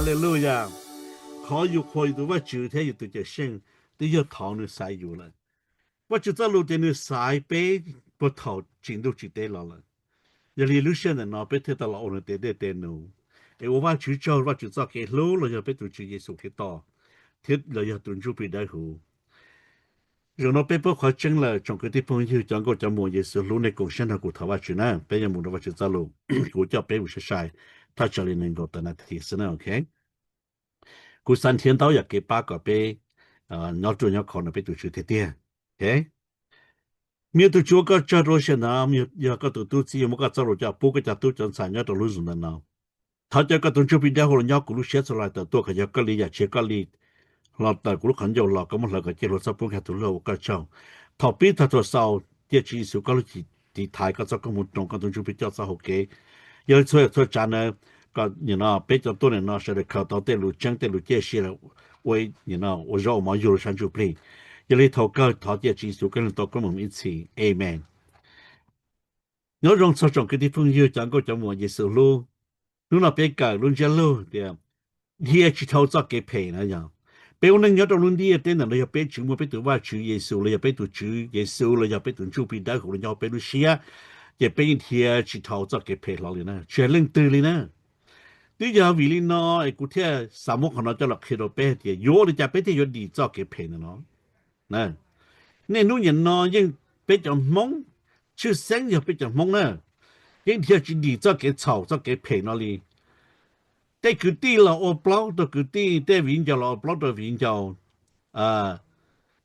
Haleluya. Qhov yus qhuas yus tus Vajtswv thiab yus tus Cawm Seej twb yog thov nws xaiv yus lawm. Vajtswv txoj lus tias nws xaiv peb puag thaum tsim ntuj tsim teb los lawm. Yog li lub sij hawm ntawm no peb thiaj tau los ua nws tes dej tes num, es ua Vajtswv tsaug Vajtswv txoj kev hlub los yog peb tus Tswv Yexus Khetos thiab los yog tus Ntsuj Plig Dawb Huv. Zaum no peb paub qhov tseeb lawm tsoom kwv tij phooj ywg cov nkauj cov muam Yexus hlub, nej koom siab nrog kuv thov Vajtswv na. Peb yuav mus rau Vajtswv txoj lus, kuv coj peb mus sai sai thaj tsam li nees nkaum tawm nas this xwb na, ok. Kuv xav nrhiav ntau yam kev pab kom peb nyob ruaj nyob khov ntawm peb tus Tswv tiag tiag. Ok, me tus Tswv ua koj tsaug rau lub sij hawm ntawd, yog koj tus tub txib yuav muab koj txoj lus coj pub koj cov tub cov ntxhais nyob rau lub zoom ntawm no. Thov caw koj tus Ntsuj Plig Dawb Huv los nyob kuv lub siab txhua lo lawm tawm tuaj, kom yog koj li yam tsis yog koj li los tawm kuv lub qhov ncauj los, koj muab hlawv kom ciaj hluas txhob pub nkag tus luag ua koj tsaug. Thaum pib tag thaum xaus cia Tswv Yexus koj lub cim tiv thaiv koj txoj koob hmoov roos koj tus Ntsuj Plig coj txoj hau kev. Yog li txhua txhua tsav ntawd, kom nim no peb cov tuaj nim no sawv daws khaws tau tej lus tseeb tej lus ciaj sia ua, ua zaub ua mov yug rau sab ntsuj plig. Yog li thaum kawg thov cia Tswv Yexus koj leeg tau koob hmoov ib txhis. Amen. Nyob zoo txog tsoom kwv tij phooj ywg cov nkauj cov muam Yexus hlub, hnub no peb kawm lub ntsiab lus tias dhia tsis dhau txoj kev phem na yog. Peb ua neej nyob rau lub ntiaj teb ntawm no yog peb tsis muaj peb tus Vajtswv Yexus los yog peb tus Tswv Yexus los yog peb tus Ntsuj Plig Dawb Huv los nyob hauv peb lub siab, ces peb yeej dhia tsis dhau txoj kev phem hlo li na, tsis hais leej twg li na. Twb yog vim li no es kuv thiaj xav muab qhov no coj los qhia rau peb hais tias yuav ua li cas peb thiaj yuav dim txoj kev phem ntawm no. Niaj hnub nim no yeej peb cov Hmoob, tshwj xeeb yog peb cov Hmoob na, yeej dhia tsis dim txoj kev txhaum txoj kev phem no li. Tej kwv tij los ua plaub rau kwv tij, tej viv ncaus los ua plaub rau viv ncaus,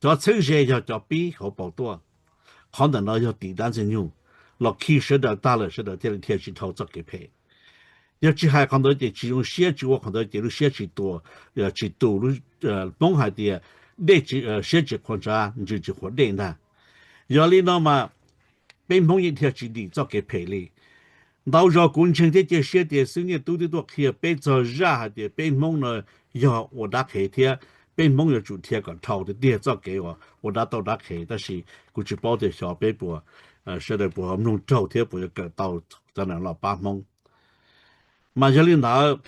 cov txheeb ze yog cov pib hauv paus tuaj. Qhov ntawm no yog tim dab Ntxwg Nyoog los khi sawv daws tag lawm, sawv daws thiaj li dhia tsis dhau txoj kev phem. Yog tsis hais qhov ntawd ces tsis zoo siab, tsis ua qhov ntawd ces lub siab tsis tus, tsis tus. Hmoob hais tias dej siab tsis qhuas ntsa, ntsws tsis qhuas dej ntag. Yog li no mas peb Hmoob yeej dhia tsis dim txoj kev phem li. Ntau zaus kuv ntseeg thiab cia siab tias xib hwb Nyiaj Tub twb tuaj qhia peb txog zaj hais tias peb Hmoob no yog ua dab qhev thiab peb Hmoob yuav tsum dhia kom dhau tiag tiag txoj kev uas ua dab tauj dab qhev, tab sis kuv tsis paub tias xyov peb puas, sawv daws puas mloog raug thiab puas yuav kawm tau cov ntawd los pab Hmoob. Mas yog li ntawd,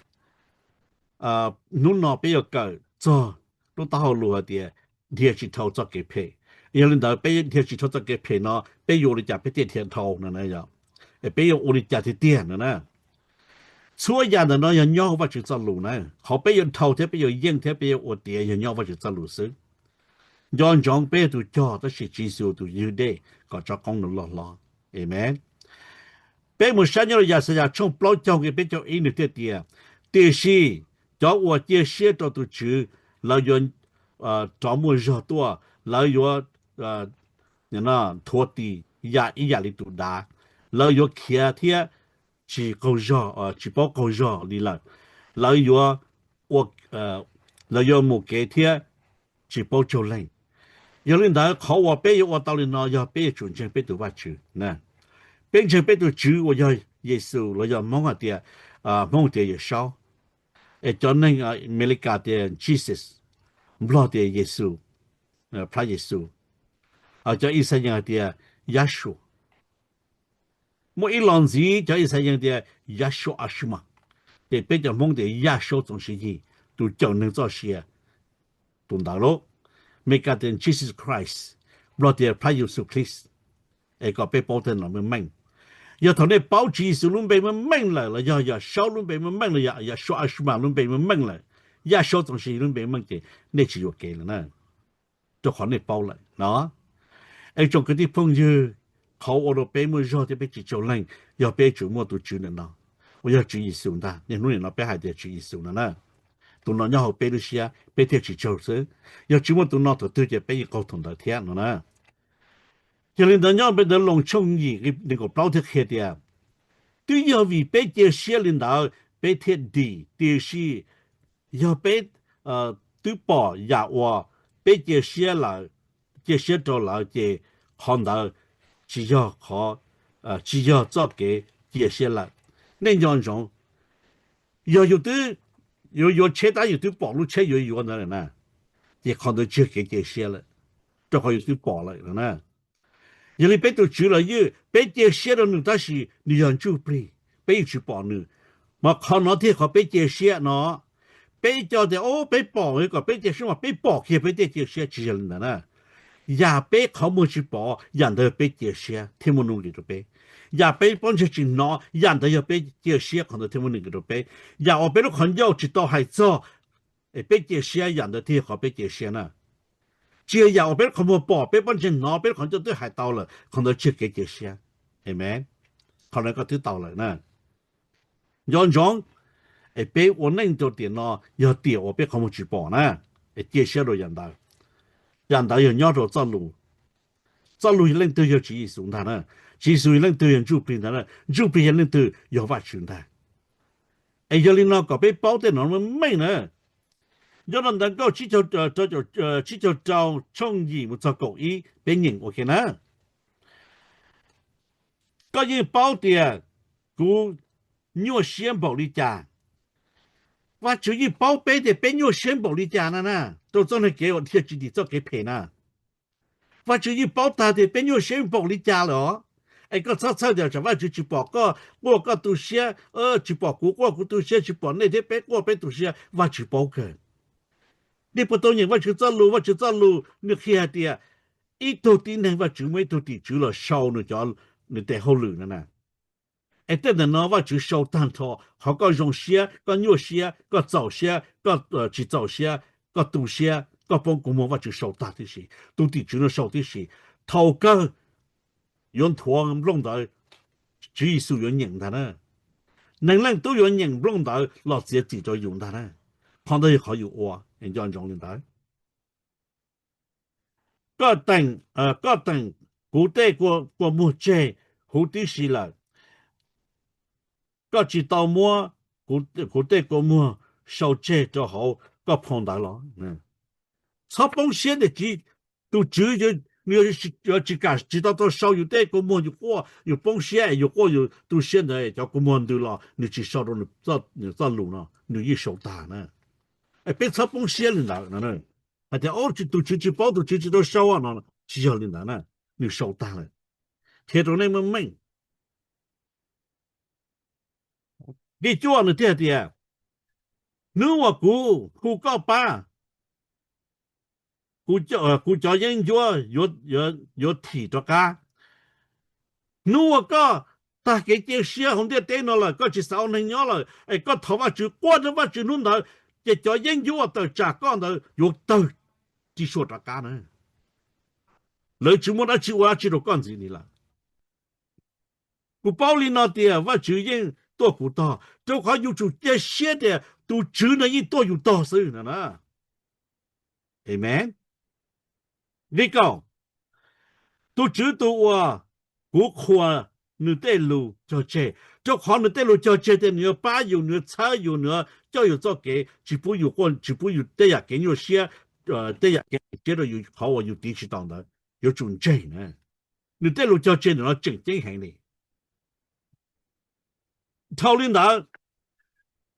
hnub no peb yuav kawm txog lub taub hau lus hais tias dhia tsis dhau txoj kev phem. Yog li ntawd peb dhia tsis dhau txoj kev phem no peb yuav ua li cas peb thiaj dhia dhau no na yog? Es peb yuav ua li cas tiag tiag no na? Txhua yam ntawm no yog nyob hauv Vajtswv txoj lus na. Qhov peb yuav dhau thiab peb yuav yeej thiab peb yuav ua tiav yog nyob hauv Vajtswv txoj lus xwb. Nco ntsoov peb yog tus cog tab sis Tswv Yexus tus ywg dej kom tso qoob nws loj hlob. Amen. Peb mus saib nyob rau Yaxayas tshooj plaub caug nqe peb caug ib, nws thiaj tias, tiam sis cov uas cia siab rau tus Tswv, lawv yuav rov muaj zog tuaj, lawv yuav thuav tis yam ib yam li tus dav, lawv yuav khiav thiab tsis qaug zog, tsis paub qaug zog li lawm, lawv yuav, lawv yuav mus kev thiab tsis paub tsaug leeg. Yog li ntawd qhov uas peb yuav ua tau li no yog peb yuav tsum ntseeg peb tus Vajtswv. Peb ntseeg peb tus Tswv uas yog Yexus los yog Hmoob hais tias, Hmoob tias Yawm Saub, es cov neeg Amelikas tias Jesus, Nplog tias Yexus, Phab Yexus, cov Ixayees hais tias Yahshua. Muaj ib los ntxiv cov Ixayees tias Yahshua Ashima, ces peb cov Hmoob tias Yaj Saub Txoos Siv Yig, tus cawm neeg txoj sia, tus ntawd lauj. Amelikas tias Jesus Christ, Nplog tias Phab Yexus Khetos. Es kom peb paub tej no meej meej. Yog thaum nej paub Tswv Yexus lub npe meej meej lawm los yog Yaj Saub lub npe meej meej los yog Yahshua Ashima lub npe meej meej lawm, Yaj Saub Txoos Siv Yig lub npe meej ces nej tsis yuam kev lawm na, rau qhov nej paub lawm no. Es tsoom kwv tij phooj ywg, qhov ua rau peb muaj zog thiab peb tsis tsaug leeg yog peb tseem muaj tus Tswv ntawm no, uas yog Tswv Yexus ntag. Niaj hnub nim no peb hais tias Tswv Yexus no na, tus no nyob hauv peb lub siab peb thiaj tsis tsaug xwb. Yog tsis muaj tus no thaum twg ces peb yeej qaug thaum ntawd thiab no na. Yog li ntawd nyob peb ntawd Loos tshooj yim nqe nees nkaum plaub thiaj qhia tias, twb yog vim peb cia siab li ntawd peb thiaj dim, tiam sis yog peb twb pom yam uas peb cia siab lawm, cia siab rau lawm ces qhov ntawd tsis yog qhov, tsis yog txoj kev cia siab lawm. Nej nco ntsoov, yog yus twb yuav yuav tsheb tab yus twb pom lub tsheb yuav yuav ntawd lawm na, ces qhov ntawd tsis yog kev cia siab lawm, rau qhov yus twb pom lawm na. Yog li peb tus Tswv los yeej peb cia siab rau nws tab sis nws yog ntsuj plig, peb yeej tsis pom nws. Mas qhov no thiaj qhov peb cia siab no, peb ib co tias, o, peb pom, kom peb cia siab mas peb pom kiag peb thiaj cia siab, tsis yog li ntawd na. Yam peb qhov muag tsis pom, yam ntawd peb cia siab thiaj muaj nuj nqis rau peb. Yam peb pob ntseg tsis hnov, yam ntawd yog peb cia siab, qhov ntawd thiaj muaj nuj nqis rau peb. Yam uas peb lub qhov ncauj tsis tau hais txog, es peb cia siab, yam ntawd thiaj yog qhov peb cia siab na. Tsis yog yam uas peb lub qhov muag pom, peb pob ntseg hnov, peb lub qhov ncauj twb hais tau lawm, qhov ntawd tsis yog kev cia siab. Amen. Qhov ntawd koj twb tau lawm na. Nco ntsoov, es peb ua neej rau tiam no yog tiam uas peb qhov muag tsis pom na, es cia siab rau yam ntawd. Yam ntawd yog nyob rau txoj lus. Txoj lus leej twg? Yog Tswv Yexus ntag na. Tswv Yexus leej twg? Yog Ntsuj Plig ntag na. Ntsuj Plig yog leej twg? Yog Vajtswv ntag. Es yog li no kom peb paub tej no meej meej na. Nyob rau ntawv Nkauj tsib caug rau tshooj yim mus txog kaum ib, peb nyeem ua ke na. Koj yeej paub tias kuv nyuaj siab npaum li cas. Vajtswv yeej paub peb tias peb nyuaj siab npaum li cas na na, rau txoj neeg kev uas dhia tsis dim txoj kev phem na. Vajtswv yeej paub tag tias peb nyuaj siab npaum li cas lawm os. Es koj txhob txhawj tias tsam Vajtswv tsis pom koj quaj koj tu siab, tsis pom kuv quaj kuv tu siab, tsis pom nej thiab peb quaj peb tu siab, Vajtswv paub kawg. Nej puas tau nyeem Vajtswv txoj lus? Vajtswv txoj lus nws qhia hais tias ib tug tib neeg Vajtswv muaj ib tug tim tswv los sau nws cov, nws tes hauj lwm no na. Es tej ntawm no Vajtswv sau tag nrho qhov koj zoo siab, koj nyuaj siab, koj txaus siab, koj tsis txaus siab, koj tu siab, koj poob kua muag, Vajtswv sau tag tib si. Tus tim tswv no sau tib si. Thaum kawg yuav nthuav nplooj ntawd, Tswv Yexus yuav nyeem ntag na. Neeg Leej Tub yuav nyeem nplooj ntawd los txiav txim rau yus ntag na. Qhov ntawd yog qhov yus ua, nco ntsoov li ntawd. Koj teem, koj teem kuv tej kua muag tseg huv tib si lawm. Koj tsis tau muab kuv tej kua muag sau tseg rau hauv koj phau ntawv los? Txhob poob siab tias tus tswv yuav tsis kam, tsis tau tau sau yus tej kua muag, yus quaj yus poob siab es yus quaj yus tu siab ntawd cov kua muag ntws los nws tsis sau rau nws txoj lus no, nws yeej sau tag na. Peb txhob poob siab li ntawd no. Hais tias tus tswv tsis paub, tus tswv tsis tau sau no, tsis yog li ntawd na. Nws sau tag lawm. Qhia rau nej meej meej. Nqe cuaj nws thiaj tias, hnub uas kuv hu koj pab, kuv cov yeeb ncuab yuav thim rov qab. Hnub uas koj tag kev cia siab hauv ntiaj teb no lawm, koj tsis xav ua neeg nyob lawm es koj thov Vajtswv, quaj rau Vajtswv hnub ntawd, ces cov yeeb ncuab uas tawm tsam koj ntawd yuav tawg ris suas rov qab na. Lawv tsis muaj dab tsi ua dab tsi rau koj ntxiv li lawm. Kuv paub li no tias Vajtswv yeej tuaj kuv tog, rau qhov yus tsum cia siab tias tus Tswv no yeej tuaj yus tog xwb no na. Amen. Nqe kaum, tus Tswv tus uas kuv qhuas nws tej lus cog tseg, rau qhov nws tej lus cog tseg tias nws yuav pab yus, nws yuav txhawb yus, nws yuav coj yus txoj kev, tsis pub yus quaj, tsis pub yus tej yam kev nyuaj siab, tej yam kev siab rau yus qhov uas yus tiv tsis tau ntawd, yuav tsum ntseeg na. Nws tej lus cog tseg ntawm no tseem ceeb heev li. Dhau li ntawd,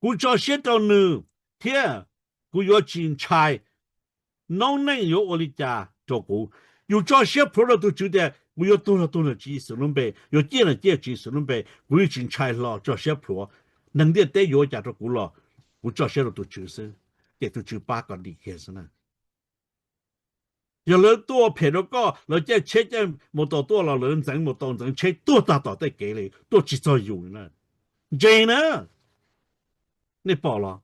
kuv tso siab rau nws thiab kuv yuav tsis ntshai noob neej yuav ua li cas rau kuv. Yus tso siab plhuav rau tus Tswv tias kuv yuav tuag los tuag ntawm Tswv Yexus lub npe, yuav ciaj los ciaj Tswv Yexus lub npe, kuv yeej tsis ntshai hlo, tso siab plhuav. Neeg ntiaj teb yuav ua cas rau kuv los kuv tso siab rau tus Tswv xwb, ces tus Tswv pab kom dim kiag xwb na. Yog lawv tuaj phem rau koj, lawv caij tsheb caij mus tau tuaj los lawv ntxeev mus tau ntxeev tsheb tuag tag tom tej kev li, tuaj tsis txog yus li na. Ntseeg na, nej pom los?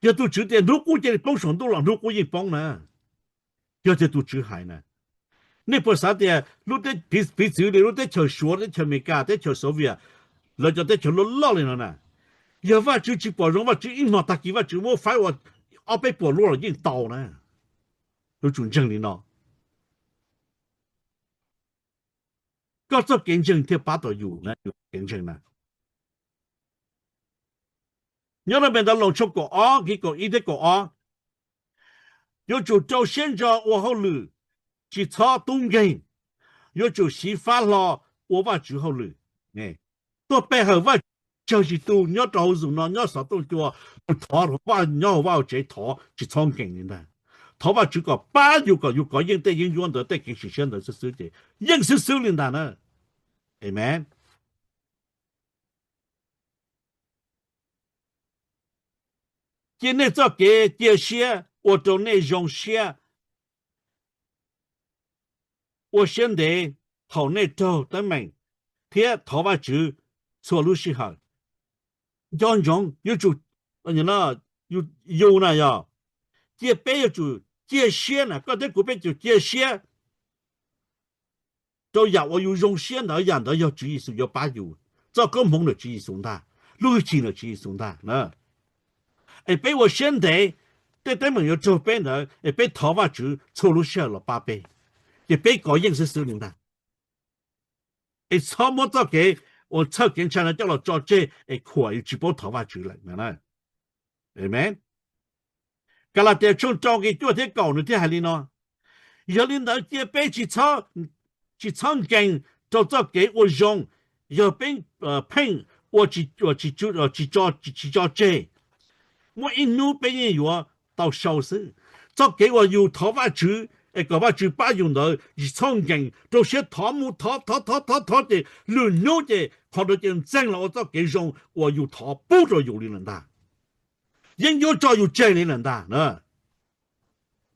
Yog tus Tswv tias hnub qub cia li poob saum ntuj los hnub qub yeej poob na. Yog tias tus Tswv hais na. Nej puas xav tias lub teb, piv txwv li lub teb chaws Suav, teb chaws Amelikas, teb chaws Soviet, lawv cov teb chaws loj loj li no na, yog Vajtswv tsis pom zoo, Vajtswv ib hmo tag kis Vajtswv muab faib ua ob peb puas lub los yeej tau na. Yuav tsum ntseeg li no, koj txoj kev ntseeg thiaj pab tau yus na, yus kev ntseeg na. Nyob rau Npes Ntawv Loos tshooj kaum ob, nqe kaum ib thiab kaum ob, yuav tsum rau siab ntso ua hauj lwm, tsis txhob tub nkeeg, yuav tsum xyiv fab hlo ua Vajtswv hauj lwm. Tuaj pe hawm Vajtswv, tsawg tsis tu nyob rau hauv zos no, nyob xov tooj cua, tus thov, nyob hauv vaj hauv tsev thov tsis txhob nkees li ntag. Thov Vajtswv kom pab yus kom yus kov yeej tej yeeb ncuab ntawd, tej kev sim siab ntawd xwb xwb ces yeej xwb xwb li ntag na. Amen. Cia nej txoj kev cia siab ua rau nej zoo siab, ua siab ntev thaum nej raug teeb meem thiab thov Vajtswv txhua lub sij hawm. Nco ntsoov, yuav tsum, yus na yog, cia peb yuav tsum cia siab na, koj thiab kuv peb tsum cia siab rau yam uas yus zoo siab ntawd, yam ntawd yog Tswv Yexus yuav pab yus. Txoj koob hmoov ntawm Tswv Yexus ntag, lub hwj chim ntawm Tswv Yexus ntag. Es peb ua siab ntev, tej teeb meem yuav raug peb ntawd es peb thov Vajtswv txhua lub sij hawm los pab peb, ces peb kov yeej xwb xwb li ntag. Es txhob muab txoj kev uas txhawj kev ntshai no coj los tso tseg es khuam yus tsis paub thov Vajtswv lawm. Amen. Kalatias tshooj rau nqe cuaj thiab kaum nws thiaj hais li no: Yog li ntawd cia peb tsis txhob nkees rau txoj kev ua zoo, yog peb pheej ua tsis tso tseg. Muaj ib hnub peb yeej yuav tau sau xwb. Txoj kev uas yus thov Vajtswv es kom Vajtswv pab yus ntawd tsis txhob nkees, rau siab thov mus thov thov thov thov thov ces lwm hnub ces qhov ntawd ces ntxeeg los ua txoj kev zoo uas yus thov pub rau yus li lawm ntag. Yeeb ncuab tso yus tseg li lawm ntag na.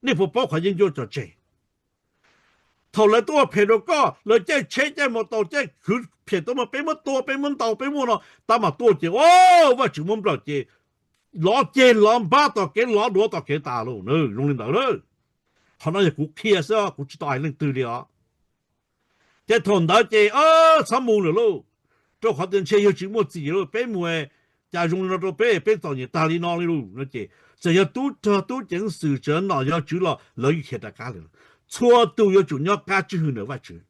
Nej puas paub qhov yeeb ncuab tso tseg? Thaum lawv tuaj phem rau koj, lawv caij tsheb caij mus tau caij khwv phem tuaj mas peb muab tua peb muab ntaus peb muab no, tab mas tuaj ces o, Vajtswv muab nplawm ces lov ceg lov npab tom kev lov duav tom kev tas lauj. Zoo li ntawd lauj. Qhov no yog kuv qhia xwb, kuv tsis tau hais leej twg li os. Ces thaum ntawd ces txhob mus lawm lauj, rau qhov tias ntshe yog tsis muaj txim lauj, peb mus cas zoo li no rau peb, peb txom nyem tag li no li lauj no ces txawm yog tub rog tub ceev xwm tseem nom yog tswv los lawv yeej khiav rov qab lawm. Txhua tus yuav tsum nyob qab tswj hwm ntawm Vajtswv.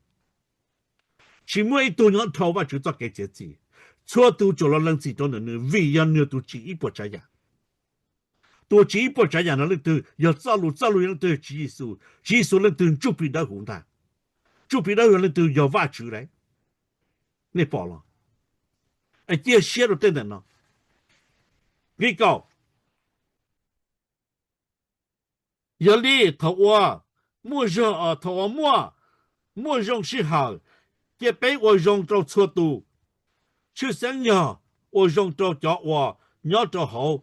Tsis muaj ib tug nyob dhau Vajtswv txoj kev txiav txim. Txhua tus tsum los lees txim rau ntawm nws vim yog nws yog tus tsim ib puas tsav yam. Tus tsim ib puas tsav yam no leej twg? Yog txoj lus, txoj lus yog leej twg? Tswv Yexus. Tswv Yexus leej twg? Ntsuj Plig Dawb Huv ntag. Ntsuj Plig Dawb Huv leej twg? Yog Vajtswv lauj. Nej pom los? Es cia siab rau tej ntawm no. Nqe kaum, yog li thaum uas muaj zoo, thaum uas muaj, muaj zoo sij hawm, cia peb ua zoo rau txhua tus, tshwj xeeb yog ua zoo rau cov uas nyob rau hauv,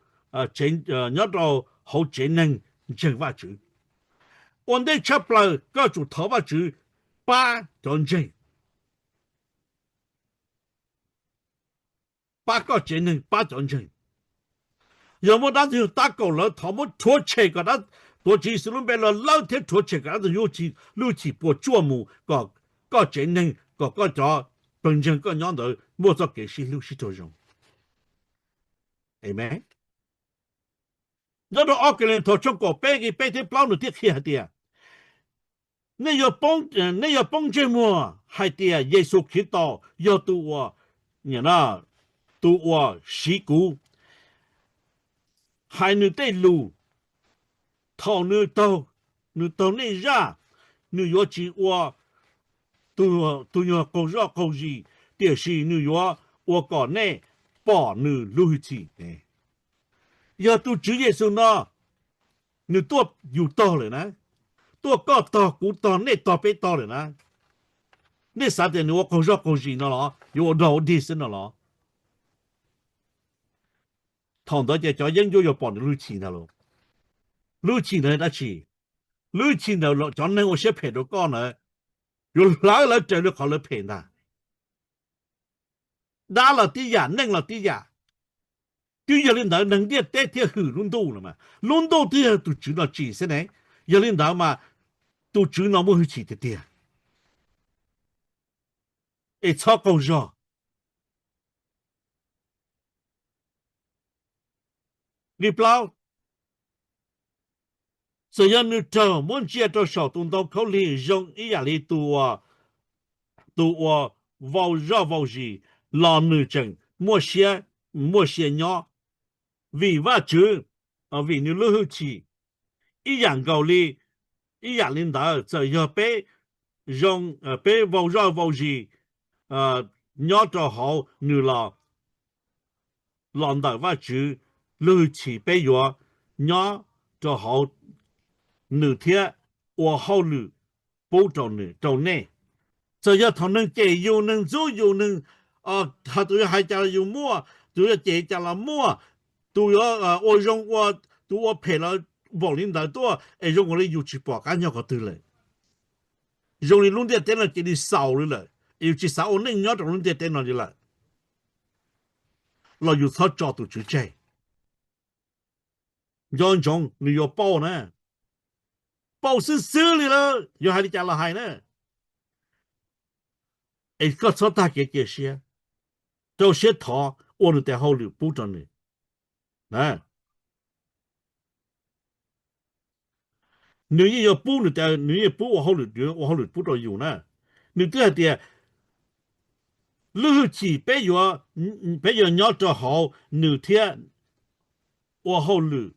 nyob rau hauv tsev neeg ntseeg Vajtswv. Ua ntej tshaj plaws koj tsum thov Vajtswv pab cov ntseeg, pab koj tsev neeg, pab cov ntseeg. Yog muaj dab ntxwg nyoog tab kaum lawv, thov muab rhuav tshem kom dab, tuav Tswv Yexus lub npe los lawb thiab rhuav tshem kom dab ntxwg nyoog lub hwj chim puas tsuaj mus, kom koj tsev neeg, kom koj cov pawg ntseeg koj nyob ntawd muaj txoj kev sib hlub sib raug zoo. Amen. Nyob rau ob Kauleethaus tshooj kaum peb nqe peb thiab plaub nws thiaj qhia hais tias, nej yuav poob ntsej muag hais tias Yexus Khetos yog tus uas, tus uas siv kuv hais nws tej lus. Thaum nws taug, nws taug nej zaj, nws yuav tsis ua tus, tus nyuag qaug zoj qaug zis, tiam sis nws yuav ua kom nej pom nws lub hwj chim. Yog tus Tswv Yexus no, nws tuaj yus tog lawm na, tuaj koj tog kuv tog nej tog peb tog lawm na. Nej xav tias nws ua qaug zoj qaug zis no los yuav ua dog ua dig xwb no los? Thaum ntawd ces cov yeeb ncuab yuav pom nws lub hwj chim ntag lauj. Lub hwj chim ntawd dab tsi? Lub hwj chim ntawd cov neeg ua siab phem rau koj ntawd yuav hlawv lawv raws li qhov lawv phem ntag. Dab los tib yam, neeg los tib yam. Twb yog li ntawd neeg ntiaj teb thiaj hwm lub ntuj no mas, lub ntuj twb yog tus Tswv no tsim xwb ne. Yog li ntawd mas tus Tswv no muaj hwj chim tiag tiag. Es txhob qaug zog. Nqe plaub, txawm yog nws raug muab ntsia rau saum tus ntoo khaub lig zoo ib yam li tus uas vau zoj vau zis los nws tseem muaj siab, muaj sia nyob vim Vajtswv, vim nws lub hwj chim. Ib yam nkaus li, ib yam li ntawd txawm yog peb zoo, peb vau zoj vau zis nyob rau hauv nws los, los ntawm Vajtswv lub hwj chim peb yuav nyob rau hauv nws thiab ua hauj lwm pub rau nws, rau nej. Txawm yog thaum neeg cem yus, neeg ntxub yus, neeg, tus yog hais cas los yus muaj, tus yog cem cas los muaj, tus yuav ua zoo, ua, tus ua phem los npaum li ntawd tuaj es zoo nkaus li yus tsis pom qab nyob qhov twg lawm. Zoo li lub ntiaj teb no cia li xaus li lawm, es yus tsis xav ua neej nyob rau lub ntiaj teb no li lawm. Los yus txhob tso tus Tswv tseg. Nco ntsoov nws yuav pauj na, pauj xwb xwb li lawm, yuav hais li cas los hais na. Es koj txhob tag kev cia siab, rau siab thov ua nws tes hauj lwm pub rau nws. Nws yeej yuav pub nws, nws yeej pub ua hauj lwm, ua hauj lwm pub rau yus na. Nws twb hais tias lub hwj chim peb yuav, peb yuav nyob rau hauv nws thiab ua hauj lwm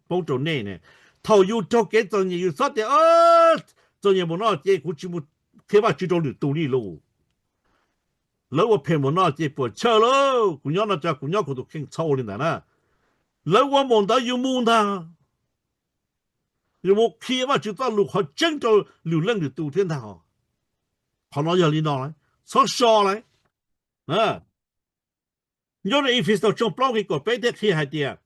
pub rau nej ne. Thaum yus raug kev txom nyem yus txhob tias, txom nyem npaum no ces kuv tsis mus qhia Vajtswv rau lwm tus li lauj. Lawv ua phem npaum no ces puas chawj lauj, kuv nyob no ces kuv nyob kuv tus kheej, txhob ua li ntawd na. Lawv ua npaum ntawd yus mus ntag, yus mus qhia Vajtswv txoj lus qhov tseeb rau lwm leej lwm tus thiab ntag os. Qhov no yog li no, txhob so lawm. Nyob rau Efexus tshooj plaub nqe kaum peb thiaj qhia hais tias,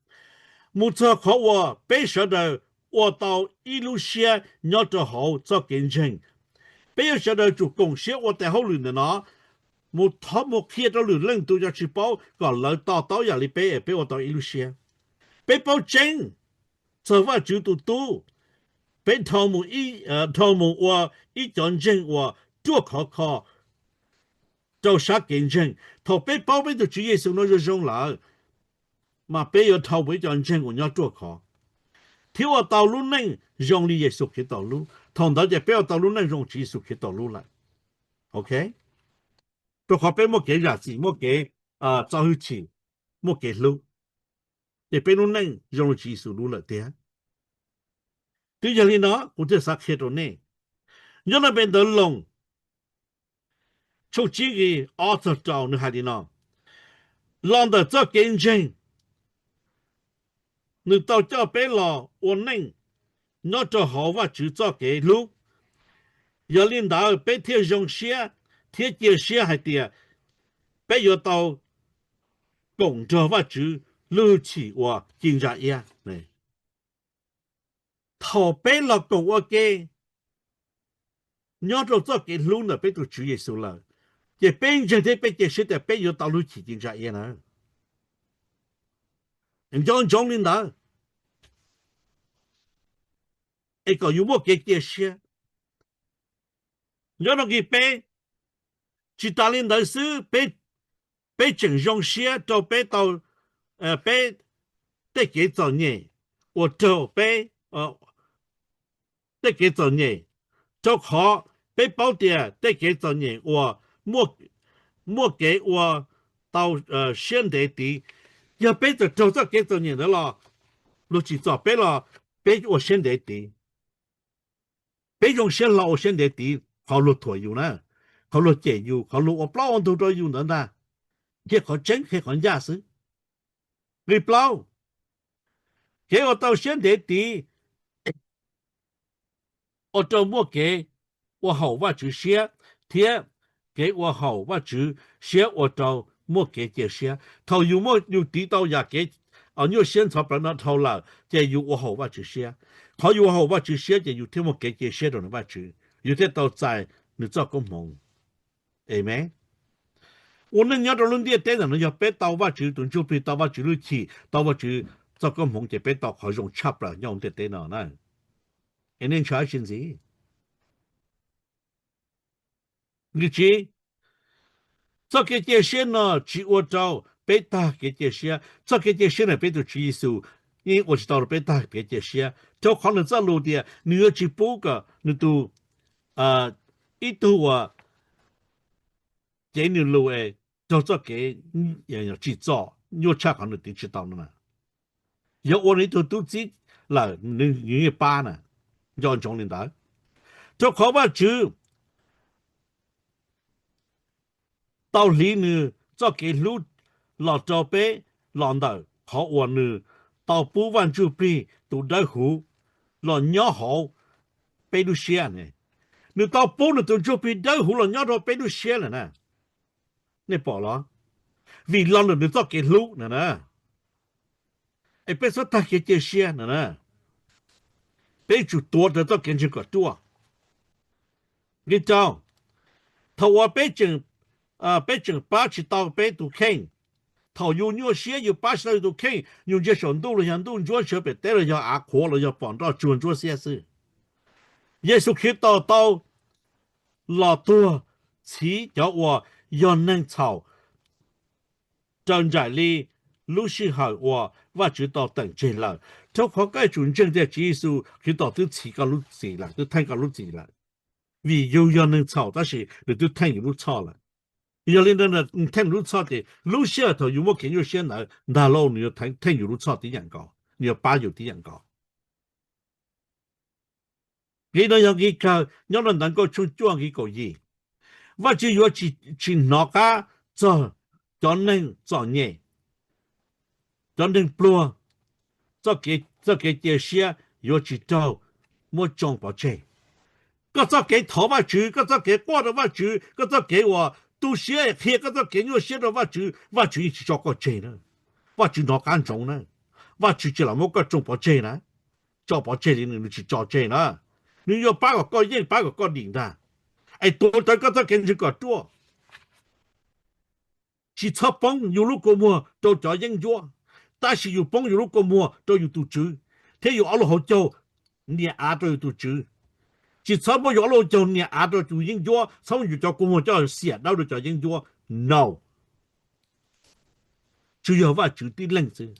mus txog qhov uas peb sawv daws ua tau ib lub siab nyob rau hauv txoj kev ntseeg. Peb yuav sawv daws tsum koom siab ua tes hauj lwm ntawm no, mus thov mus qhia rau lwm leej tus cov tsis paub kom lawv to taub yam li peb, peb ua tau ib lub siab. Peb paub tseeb txog Vajtswv tus Tub, peb dhau mus ua ib cov ntseeg uas ruaj khov kho rau sab kev ntseeg. Thaum peb paub peb tus Tswv Yexus no zoo zoo lawm, mas peb yuav dhau mus ib cov ntseeg uas nyob ruaj khov thiab ua tau lub neej zoo li Yexus Khetos lub. Thaum ntawd ces peb ua tau lub neej zoo Tswv Yexus Khetos lub lawm. Ok, rau qhov peb muaj kev zam txim, muaj kev txo hwj chim, muaj kev hlub, ces peb lub neej zoo li Tswv Yexus lub lawm tiag. Twb yog li no kuv thiaj xav qhia rau nej, nyob rau npe ntawv Loos tshooj tsib nqe ob txog rau nws hais li no, los ntawm txoj kev ntseeg nws tau coj peb los ua neej nyob rau hauv Vajtswv txoj kev hlub. Yog li ntawd peb thiaj zoo siab thiab cia siab hais tias peb yuav tau koom nrog Vajtswv lub hwj chim uas ci ntsa iab. Thaum peb los koom ua ke nyob rau txoj kev hlub ntawm peb tus Tswv Yexus lawm, ces peb ntseeg thiab peb cia siab tias peb yuav tau lub hwj chim ci ntsa iab na. Nco ntsoov li ntawd, es kom yus muaj kev cia siab. Nyob rau nqe peb, tsis tas li ntawd xwb, peb tseem zoo siab rau peb tau, peb tej kev txom nyem uas raug peb tej kev txom nyem, rau qhov peb paub tias tej kev txom nyem uas muaj kev ua tau siab ntev tid, yog peb txawm raug txoj kev txom nyem ntawd los luag tsim txom peb los peb ua siab ntev tid. Peb zoo siab hlo ua siab ntev tid qhov luag thuam yus na, qhov luag cem yus, qhov luag ua plaub ua ntug rau yus ntawd ntag, qhia qhov tseeb qhia qhov ncaj xwb. Nqe plaub, kev ua tau siab ntev tid ua rau muaj kev ua haum Vajtswv siab, thiab kev ua haum Vajtswv siab ua rau muaj kev cia siab. Thaum yus muaj, yus tiv tau yam kev nyuaj siab ntxhov plawv no dhau lawm ces yus ua haum Vajtswv siab. Qhov yus ua haum Vajtswv siab ces yus thiaj muaj kev cia siab rau nws Vajtswv, yus thiaj tau txais nws txoj koob hmoov. Amees. Ua neej nyob rau lub ntiaj teb ntawm no yog peb tau Vajtswv tus ntsuj plig, tau Vajtswv lub cim, tau Vajtswv txoj koob hmoov ces peb tau qhov zoo tshaj plaws nyob hauv ntiaj teb no na. Es nej ntshaw dab tsi ntxiv? Nqe tsib, txoj kev cia siab no tsis ua rau peb tag kev cia siab. Txoj kev cia siab ntawm peb tus Tswv Yexus yeej ua tsis tau rau peb tag kev cia siab, rau qhov nws txoj lus tias nws yuav tsis pub kom nws tus, ib tug uas cev nws lus es raug txoj kev tsim txom nyuaj tshaj qhov nws tiv tsis tau no na. Yog ua nws ib tug tub txib lawm nws yeej pab na. Nco ntsoov li ntawd, rau qhov Vajtswv tau hliv nws txoj kev hlub los rau peb los ntawm qhov uas nws tau pub Vaj Ntsuj Plig tus Dawb Huv los nyob hauv peb lub siab. Nws tau pub nws tus Ntsuj Plig Dawb Huv los nyob rau peb lub siab lawm na. Nej pom los? Vim los ntawm nws txoj kev hlub na na. Es peb txhob tag kev cia siab no na. Peb yuav tsum tuav rawv txoj kev ntseeg kom ruaj. Nqe rau, thaum uas peb tseem, peb tseem pab tsis tau peb tus kheej, thaum yus nyuaj siab yus pab tsis tau yus tus kheej, yus ntsia saum ntuj los yog ntuj ntsuab ntshav pem teb los yog av qhuav los yog pom nroj tsuag ntsuab xiab xwb. Yexus Khetos tau los tuag txhiv cov uas yog neeg txhaum raws nraim li lub sij hawm uas Vajtswv tau teem tseg lawm. Rau qhov koj yuav tsum ntseeg tias Tswv Yexus Khetos twb txhiv koj lub txim lawm, twb theej koj lub txim lawm. Vim yus yog neeg txhaum tab sis nws twb theej yus lub txhoj lawm. Yog li ntawd nws theej lub txhoj ces lub sij hawm thaum yus muaj kev nyuaj siab ntawd ntag lauj, nws yuav theej yus lub txhoj tib yam nkaus, nws yuav pab yus tib yam nkaus. Nqe no yog nqe kawg nyob rau ntawv Nkauj tshooj cuaj nqe kaum yim. Vajtswv yuav tsis hnov qab txog cov neeg txom nyem, cov neeg pluag, txoj kev cia siab yuav tsis raug muab tsoo pov tseg. Koj txoj kev thov Vajtswv, koj txoj kev quaj rau Vajtswv, koj txoj kev uas tu siab qhia koj txoj kev nyuaj siab rau Vajtswv, Vajtswv yeej tsis tso koj tseg na. Vajtswv hnov qab ntsoov na. Vajtswv tsis lam muab koj tsoo pov tseg na. Tso pov tseg li nws, nws tsis tso tseg na. Nws yuav pab kom koj yeej, pab kom koj dim ntag. Es tuav rawv koj txoj kev ntseeg kom ruaj. Tsis txhob poob yus lub kua muag rau cov yeeb ncuab, tab sis yus poob yus lub kua muag rau yus tus Tswv, thiab yus ob lub hauv caug nias av rau yus tus Tswv. Tsis txhob muab yus ob lub hauv caug nias av rau tus yeeb ncuab, txhob muab yus cov kua muag coj xiam dawb rau cov yeeb ncuab. No. Tsuas yog Vajtswv tib leeg xwb,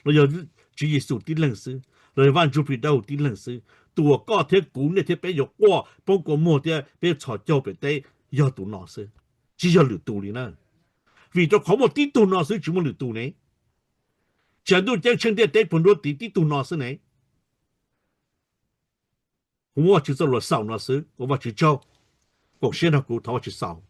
los yog Tswv Yexus tib leeg xwb, los yog Vaj Ntsuj Plig Dawb Huv tib leeg xwb, tus uas koj thiab kuv, nej thiab peb yuav quaj poob kua muag thiab peb txhos caug pem teb, yog tus no xwb, tsis yog lwm tus li na. Vim rau qhov muaj tib tug no xwb, tsis muaj lwm tus ne. Tshav ntuj ceeb tsheej ntiaj teb puag nruab tiv tib tug no xwb ne. Kuv muab Vajtswv txoj lus xaus no xwb, ua Vajtswv tsaug. Koom siab nrog kuv thov Vajtswv xaus.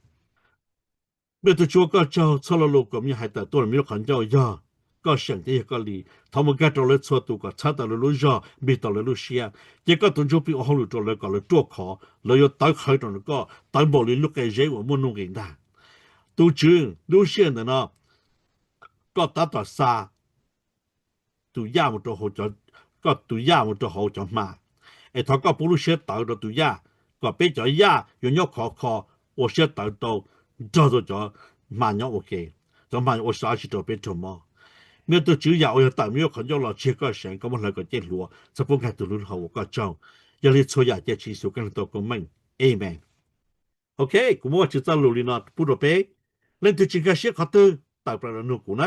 Npej tus Tswv ua koj tsaug, txhua lo lus kom me nyuam hais tawm tuaj los me lub qhov ncauj yog koj seem thiab yog koj li. Thov mus nkag rau lawv txhua tus kom txhawb tau lawv lub zog, npig tau lawv lub siab. Cia koj tus Ntsuj Plig ua hauj lwm rau lawv kom lawv ruaj khov, lawv yuav tawv qhawv rau ntawm koj, tawv npaum li lub qe zeb uas muaj nuj nqis ntag. Tus Tswv, lub sij hawm ntawm no koj tab tom xa tus yaj mus rau hauv, koj tus yaj mus rau hauv cov hma, es thov koj pub lub siab tawv rau tus yaj, kom peb cov yaj yuav nyob khov kho ua siab tawv rau, nrog rau cov hma nyob ua ke, cov hma ua siab tsis rau peb raug mob. Me tus Tswv, yam uas yog tawm me nyuam qhov ncauj los tsis yog koj seem, koj muab hlawv kom ceeb hluas, txhob pub nkag tus hlwb hlo, ua koj tsaug. Yog li txhua yam cia Tswv Yexus Khetos koob meej. Amees. Ok, kuv muab Vajtswv txoj lus li no pub rau peb. Leej twg tsis nkag siab qhov twg, tawm plaws los nug kuv na.